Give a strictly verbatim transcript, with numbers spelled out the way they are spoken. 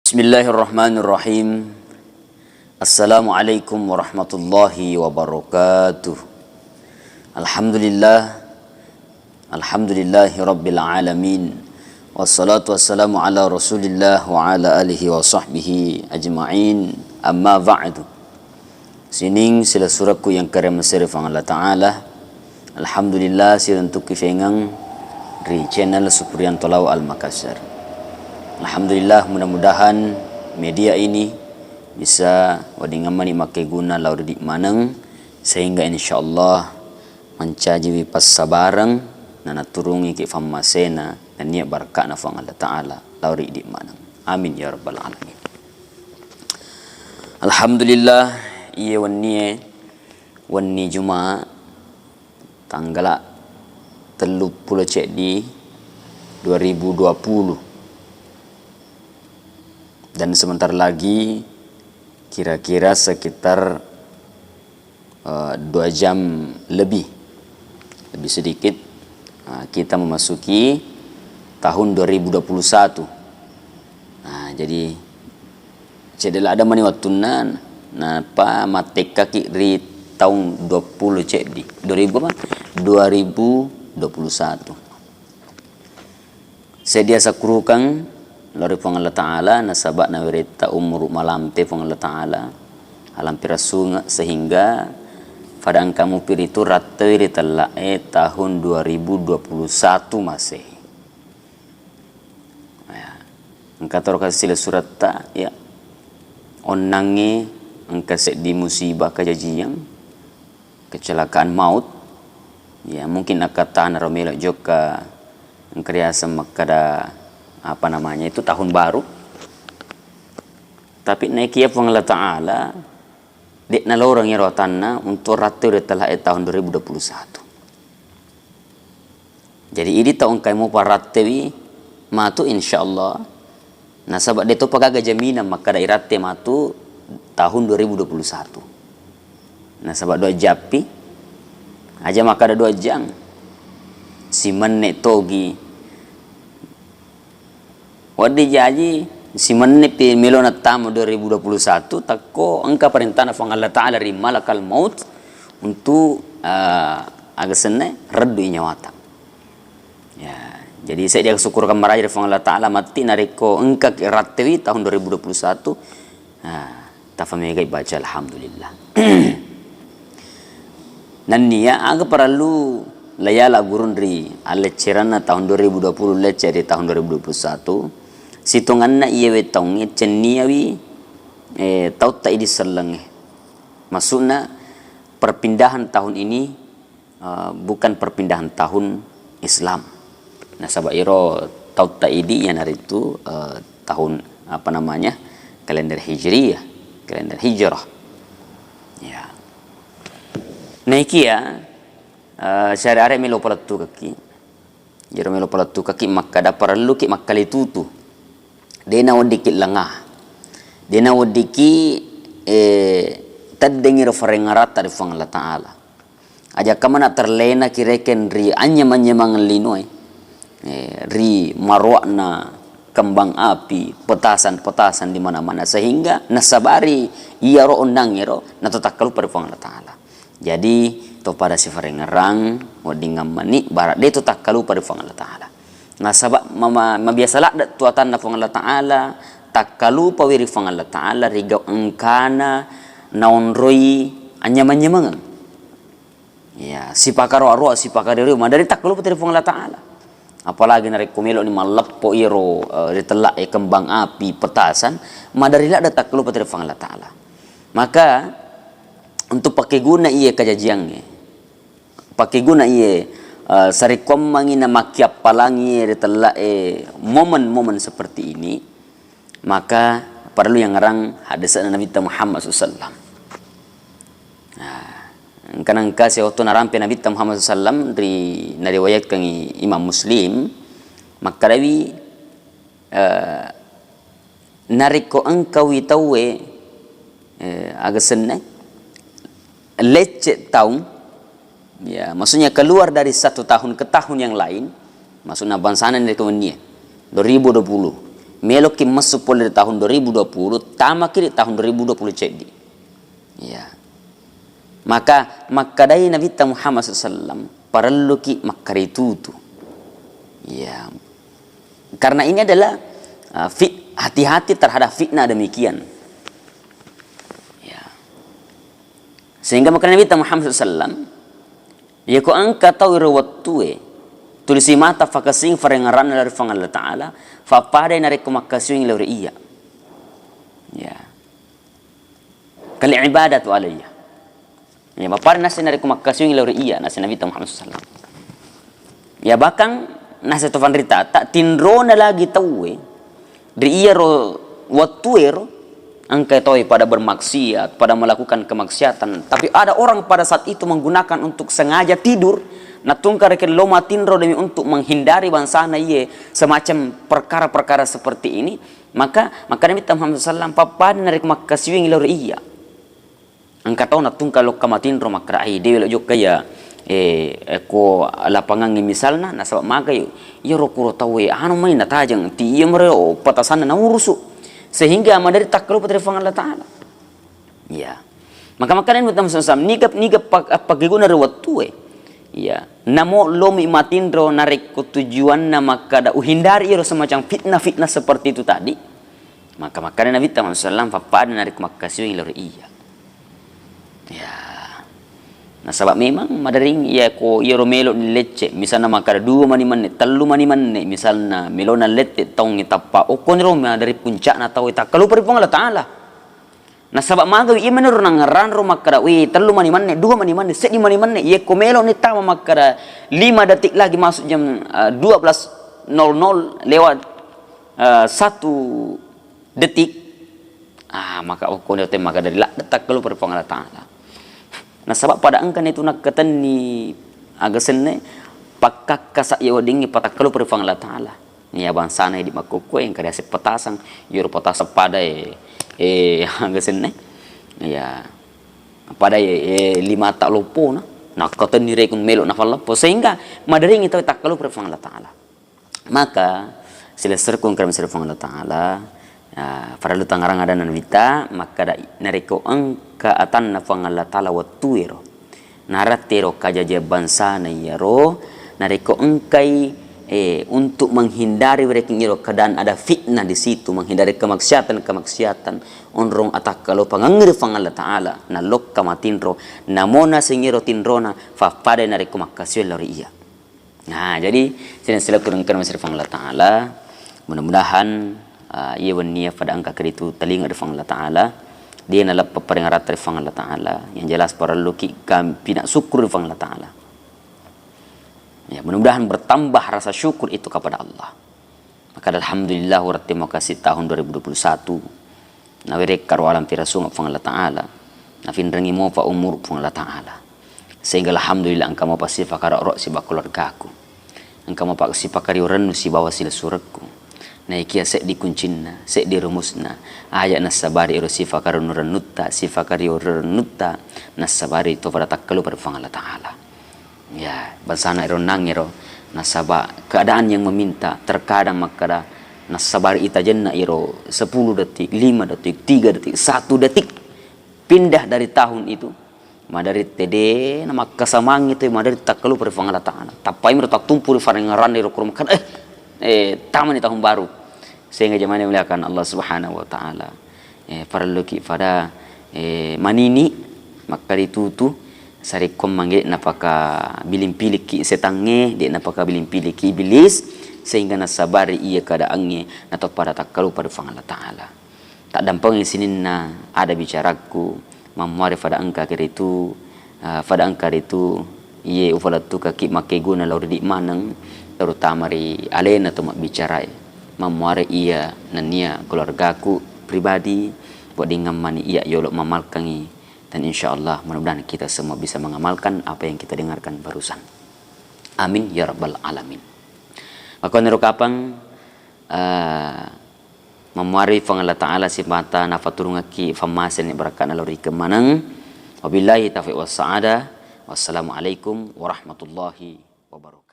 Bismillahirrahmanirrahim. Assalamualaikum warahmatullahi wabarakatuh. Alhamdulillah. Alhamdulillahi rabbil alamin. Wassalatu wassalamu ala Rasulillah wa ala alihi wa sahbihi ajma'in. Amma ba'du. Sining silessurekku yang kare masere Puang Allah Ta'ala. Alhamdulillah, siruntukki fengeng ri channel Supurianto Lao Al Makassar. Alhamdulillah, mudah-mudahan media ini bisa wedding mani makkeguna lao ri idi maneng, sehingga insyaallah mancajiwi passabareng nanaturungiki fammasena nennia baraka'na Puang Allah Ta'ala lao ri idi maneng. Amin ya rabbal alamin. Alhamdulillah, iye wennie, wenni Juma, tanggala telluppulo ceddi dua ribu dua puluh. Dan sebentar lagi, kira-kira sekitar eh, dua jam lebih, lebih sedikit, eh, kita memasuki tahun dua ribu dua puluh satu. Nah, jadi cedde ladde mani wettunna, nappa mattekkaki ri taung dua puluh ceddi, dua ribu apa? Dua ribu dua puluh satu. Sedia sakkurukeng lao ri Puang Allah Ta'ala, nasaba naweretta umuru malampe Puang Allah Ta'ala, alampe rassunge, sehingga pada engka mupi ritu rattewi ri tellae tahun dua ribu dua puluh satu Masehi. Ya. Engka toro kasi silessuretta, ya. Onnangnge engka seddi musibah kajajiang, kecelakaan maut. Ya, mungkin akkatanaro melo jokka engka riaseng makkada, apa namanya itu, tahun baru. Tapi naekiya Puang Allah Ta'ala, de' naloreng iyaro atanna untuk rattewi ri tellae tahun dua ribu dua puluh satu. Jadi, idi tau engkai mupa rattewi matu, insyaallah. Nasaba de' topa gaga jaminan makkada iratte matu tahun dua ribu dua puluh satu. Nasaba dua jappi, aja makkada dua jang. Simenne togi. Wedding jaji, simennepi melo nattama dua ribu dua puluh satu, takko engka parentana Puang Allah Ta'ala ri malakal maut untuk, eh, aga senna, reddui nyawata. Ya, jadi seddi aga sukkurukeng maraja ri Puang Allah Ta'ala, matti narekko engka rattewi tahun dua ribu dua puluh satu, ah, tafamegai baca alhamdulillah. Nennia aga parellu layala gurung ri allecceranna tahun dua ribu dua puluh lecce ri tahun dua ribu dua puluh satu, sitongenna iyewe taungnge cenniawi, eh, tautta idi sellengnge. Maksudna, perpindahan tahun ini, eh, bukan perpindahan tahun Islam. Nasaba iro tautta idi iyanaritu, eh, tahun, apa namanya, kalender Hijriyah, kalender Hijrah. Ya. Naikia, eh, syariat melo palettukekki. Jero melo palettukekki makkada parelluki makkalitutu. De' naweddikki lenga. De' naweddikki, eh, teddengngi ro farengngaratta ri Puang Allah Ta'ala. Aja kamana terlena kirekeng ri anyameng-nyameng linoe. Eh, ri maroakna kembang api, petasan-petasan di mana-mana, sehingga nasabari iyaro onnangngero natotakkalupa ri Puang Allah Ta'ala. Jadi, to pada sifarengngerang, wedding ngammani, bara de' to takkalupa ri Puang Allah Ta'ala. Nasaba mama-, mabiasa ladde tu atanna Puang Allah Ta'ala, takkalupawi ri Puang Allah Ta'ala, rigau engkana naonroi anyameng-nyamengeng. Ya, sipakaroa-roa, sipakario-rio, madari takkalupa ri Puang Allah Ta'ala. Apalagi narekko meloni malleppo iyaro, eh, ri tella'e kembang api, petasan, madari ladde takkalupa ri Puang Allah Ta'ala. Maka, untuk pakkeguna iye kajajiangnge, pakkeguna iye, eh, sarekkuammengngi namakkiappalangi ri tella'e momen-momen seperti ini, maka parellu yangngerang haddese'na Nabitta Muhammad sallallahu alaihi wasallam. Nah, engka nengka siwettu narampe Nabitta Muhammad sallallahu alaihi wasallam ri, nariwayatkengngi Imam Muslim, makkadawi, eh, narekko engkawi tauwe, eh, aga senna, lecce taung, ya, maksudnya keluar dari satu tahun ke tahun yang lain, maksudna bangsana narekko wennie, dua ribu dua puluh. Meloki messu pole ri tahun dua ribu dua puluh, tamaki ri tahun dua ribu dua puluh ceddi. Ya. Maka makkedai Nabitta Muhammad sallallahu alaihi wasallam, parelluki makkaritutu. Ya. Karena ini adalah, uh, fit-, hati-hati terhadap fitnah demikian. Ya. Sehingga makkedai Nabitta Muhammad sallallahu alaihi wasallam, iyako engka tau iro wettue, tuli simata fakasing farengngeranna lao ri Puang Allah Ta'ala, fappadai narekko makkasiwing lao ri iyya. Ya. Kal ibadatu alayya. Ya, fappada naseng narekko makkasiwing lao ri iyya, naseng Nabitta Muhammad sallallahu alaihi wasallam. Ya, bahkan naseng to fanritata, tinrona lagi tauwe, ri iyaro wettuero, engka tauwe pada bermaksiat, pada melakukan kemaksiatan. Tapi ada orang pada saat itu menggunakan untuk sengaja tidur, natungka rekeng lo matinro demi untuk menghindari bangsana iye semacam perkara-perkara seperti ini, maka, maka Nabitta Muhammad sallallahu alaihi wasallam, fappada narekko makkasiwing lao ri iyya. Engka tau natungka lokka matinro makkeda, "Ai, dewe lo jokka iya, eh, eh, ko lapangangnge misalna, nasaba magai iyaro kuro tauwe, anu mai natajeng, ti iya mero patasanna naurusu." Sehingga maderi takkalupa ri Puang Allah Ta'ala. Iya. Maka makkedai Nabi Muhammad sallallahu alaihi wasallam, niga, niga pa-, appakeguna ri wettue. Iya. Namo lomi matinro narekko tujuanna makkeda uhindari iyaro semacam fitnah-fitnah seperti itu tadi. Maka makkedai Nabitta Muhammad sallallahu alaihi wasallam, fappada narekko makkasiwing lao ri iyya. Ya. Nasaba memang madering iya ko iyaro melo ni lecce, misalna makkeda dua mani menne, tellu mani menne, misalna melona lette taungnge tappa okkoniro maderi puncakna tau takkalupa ri Puang Allah Ta'ala. Nasaba magawi iya menurut nangngeranro makkeda, "Wih, tellu mani menne, dua mani menne, seddi mani menne." Iya ko melo ni tama makkeda lima detik lagi masuk jam, eh, dua belas nol nol lewat, eh, satu detik, ah, maka okkoniro te makkeda ri ladde takkalupa ri Puang Allah Ta'ala. Nasaba pada engkani tu nakkatenni aga senne, pakkakkasa iya weddingngi patakkalupa ri Puang Allah Ta'ala. Iya bangsana idi makkukku engka riaseng patasang, iyaro patasang pada e, e, aga senne. Iya. Pada e, e, limata loppona, nakkatenni rekeng melo nafallappo, sehingga maderingi tau takkalupa ri Puang Allah Ta'ala. Maka, silessurku engka ri Puang Allah Ta'ala, ah, parellu tangngerang adanna Nabitta, makkeda, narekko engka atanna Puang Allah Ta'ala wettuero, narattero kajajiang bangsana iyaro, narekko engkai, eh, untuk menghindari rekeng iyaro keadaan ada fitnah di situ, menghindari kemaksiatan-kemaksiatan, onrong atakkalupangengngi ri Puang Allah Ta'ala, nalokka matinro, namo naseng iyaro tinrona, fappadai narekko makkasiweng lao ri iyya. Nah, jadi, sining silessurku engka ri Puang Allah Ta'ala, mudah-mudahan, ah, iya wennia pada engka keritu talinga ri Puang Allah Ta'ala, de naleppa parengeratta ri Puang Allah Ta'ala, yang jelas parelluki kampina sukkuru ri Puang Allah Ta'ala. Ya, mudah-mudahan bertambah rasa syukur itu kepada Allah. Maka alhamdulillah, urat terima kasih tahun dua ribu dua puluh satu. Nawerekka ro alam pirasungeng Puang Allah Ta'ala, nafinrengi mopa umur Puang Allah Ta'ala. Sehingga alhamdulillah engka mopa sifakaro-ro sibawa keluargaku. Engka mopa sifakariurennu sibawa silessurekku. Naikia seddi kuncinna, seddi rumusna, aja nassabari ero sifakarennu-rennutta, sifakariurenutta, nassabari to pada takkalupa ri Puang Allah Ta'ala. Ya, bangsana ero nangngero, nasaba keadaan yang meminta, terkadang makkeda, nassabari itajenna iro sepuluh detik, lima detik, tiga detik, satu detik, pindah dari tahun itu, maderi tede, namakkasamangi tu, maderi takkalupa ri Puang Allah Ta'ala. Tappai miro tattumpu ri farengngeranna iro kuro makkeda, eh, eh, tamani tahun baru. Sehingga jamaah yang dimuliakan Allah Subhanahu wa Ta'ala, eh, parelluki pada, eh, manini, makkaritutu, sarekko mange napaka biling-pilikki setangnge, de napaka biling-pilikki iblis, sehingga nassabari iya keadaangnge, natau pada takkalupa ri Puang Allah Ta'ala. Taddampengi sininna ada bicarakku, mammuare pada engka kiritu, eh, pada engka ritu, iye ufalettukaki makkeguna lao ri idi maneng, terutama ri alena to mabbicarae. Mammuare iya nennia keluargaku pribadi, weddingngang mani iya yolo mamalkangi. Dan insya Allah, mudah-mudahan kita semua bisa mengamalkan apa yang kita dengarkan barusan. Amin ya rabbal alamin. Makkoniro kapang, eh, mammuare Puang Allah Ta'ala sipata nafaturungekki fammaseni barakkana lao ri ikeng maneng. Wabillahi taufiq wassa'adah. Wassalamualaikum warahmatullahi wabarakatuh.